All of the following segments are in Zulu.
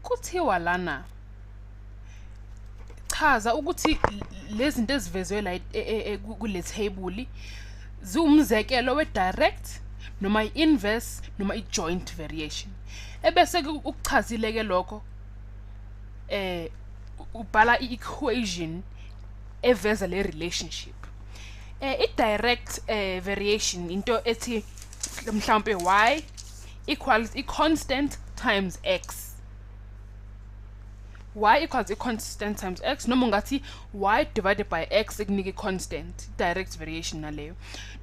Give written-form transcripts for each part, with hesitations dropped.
Kuthiwa lana chaza ukuthi lezi zinto ezivezwe la kule table ziwumzekelo we-direct noma i-inverse noma i-joint variation. Ebese ukuchazile ke lokho ubhala i-equation eveza le relationship. I-direct variation into ethi mhlawumbe y equals i-constant times x. Y equals i-constant times x, noma ungathi y divided by x ikunika i-constant, direct variation naleyo.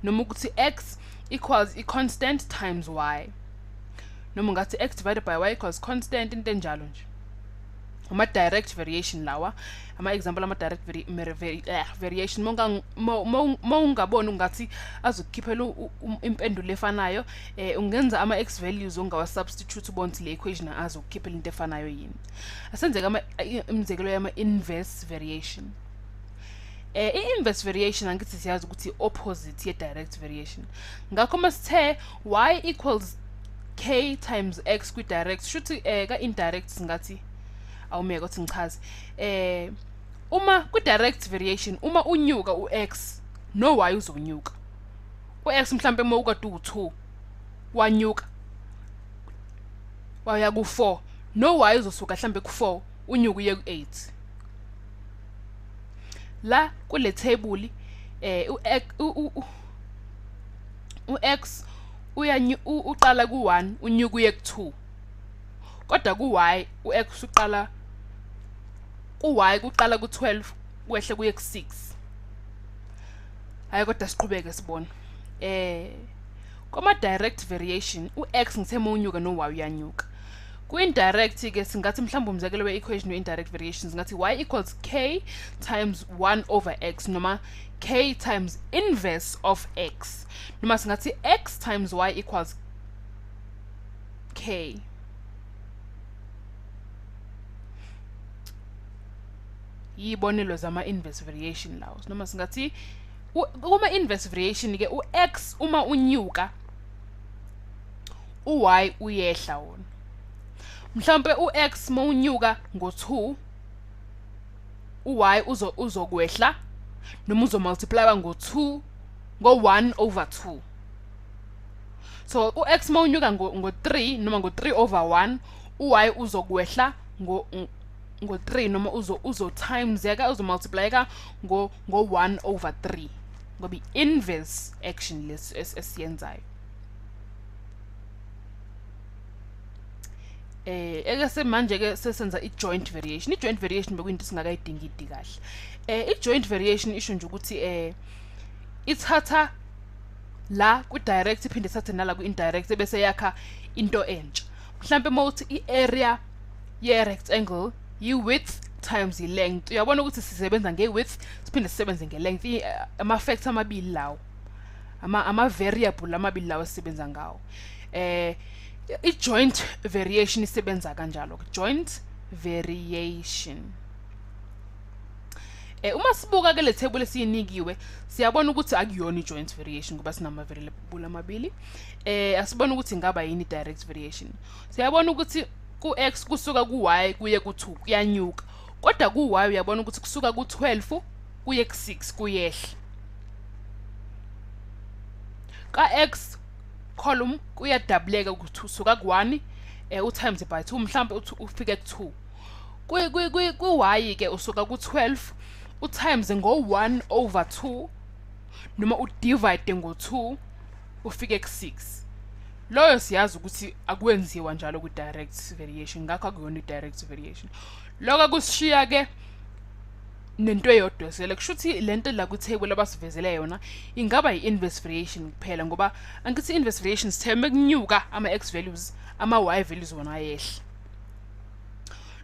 Noma ukuthi x equals i-constant times y, noma ungathi x divided by y equals constant, into enjalo nje. Ama-direct variation lawa, ama-example ama-direct variation. Uma ungaboni ungathi azokukhiphela impendulo efanayo, ungenza ama-x values ongawa-substitute ubone ukuthi le equation azokukhiphela into efanayo yini. Asenzeke imizekelo yama-inverse variation. I-inverse variation angithi siyazi ukuthi opposite ye-direct variation. Ngakho masithe y equals k times x kwi-direct, shuthi ka-indirect singathi awumeke ukuthi ngichaze. Uma kwi-direct variation uma unyuka u-x no y uzonyuka. U-x mhlambe uma ukade u-2 wanyuka waya ku-4, no y uzosuka mhlambe ku-4 unyuka uye ku-8. La kule table u-x uqala ku-1 unyuka uye ku-2, kodwa ku-y u-x uqala ku-y kuqala ku-12 kwehle kuye ku-6. Hayi, kodwa siqhubeke sibone. Kuma direct variation u-x ngithe mawunyuka no y uyanyuka. Ku-indirect ke singathi mhlawumbe umzekelo we-equation we-indirect variation singathi y equals k times 1 over x, noma k times inverse of x, noma singathi x times y equals k. Yibonelo zama-inverse variation lawo. Noma singathi kuma inverse variation ke u-x uma unyuka u-y uyehla wona. Mhlawumbe u-x mawunyuka ngo-2 u-y uzokwehla noma uzomultiply ngo-2 ngo-1 over 2. So u-x mawunyuka ngo-3 noma ngo-3 over 1 u-y uzokwehla ngo-3 noma uzo times yaka uzomultiplyeka ngo-1 over 3, ngoba i-inverse action lesi esiyenzayo. Eke manje ke sesenza i-joint variation. I-joint variation bekuyinto singakayidingidi kahle. I-joint variation isho nje ukuthi ithatha la ku-direct iphinde ithathe nala ku-indirect bese yakha into entsha. Mhlambe mawuthi i-area ye-rectangle i-width times i-length, uyabona ukuthi sisebenza nge-width siphinde sisebenze nge-length. Ama-factor amabili lawo, ama-variable amabili lawo esisebenza ngawo. I-joint variation isebenza kanjalo, joint variation. Uma sibuka ke le table esiyinikiwe siyabona ukuthi akuyona i-joint variation ngoba sinama variable amabili. Asibona ukuthi ingaba yini direct variation. Siyabona ukuthi ku-x kusuka ku-y kuye ku-2 kuyanyuka, kodwa ku-y uyabona ukuthi kusuka ku-12 kuye ku-6 kuyehla. Ka-x column kuyadabuleka ukuthi usuka ku-1 u-times by 2 mhlawumbe ufike ku-2. Ku-y ke usuka ku-12 u-times ngo-1 over 2 noma u-divide ngo-2 ufike ku-6. Loyo siyazi ukuthi akwenziwa njalo ku-direct variation, ngakho akuyona i-direct variation. Lokho kusishiya ke nento eyodwa sele kusho ukuthi lento la ku-table abasivezele yona ingaba i-inverse variation kuphela, ngoba angithi inverse variation sithembe kunyuka ama-x values, ama-y values wona ayehla.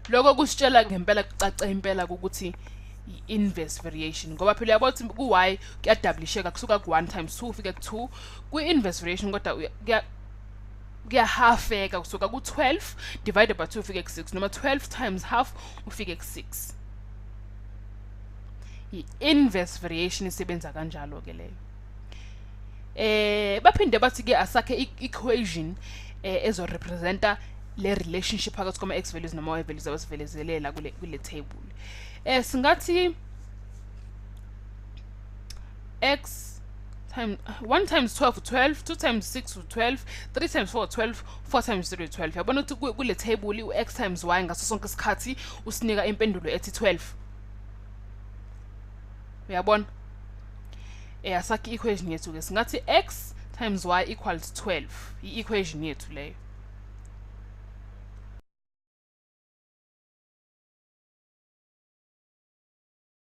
Lokho kusitshela ngempela kucaca impela ukuthi i-inverse variation, ngoba phela uyabona ukuthi ku-y kuyadabulisheka kusuka ku-1 times 2 ufike ku-2. Kwi-inverse variation kodwa kuyahafeka kusuka ku-12 divided by 2 ufike ku-6, noma 12 times half ufike ku-6. I-inverse variation isebenza kanjalo ke leyo. Baphinde bathi ke asakhe i-equation ezorepresenta Le relationship phakathi kwama-x values nama-y values abasivelezelela kule table, singathi x times 1 times 12, 12, 2 times 6, 12, 3 times 4, 12, 4 times 3, 12. Yabona ukuthi kule table u-x times y ngaso sonke isikhathi usinika impendulo ethi 12. Uyabona? Asakhe i-equation yethu ke. Singathi x times y equals 12, i-equation yethu leyo.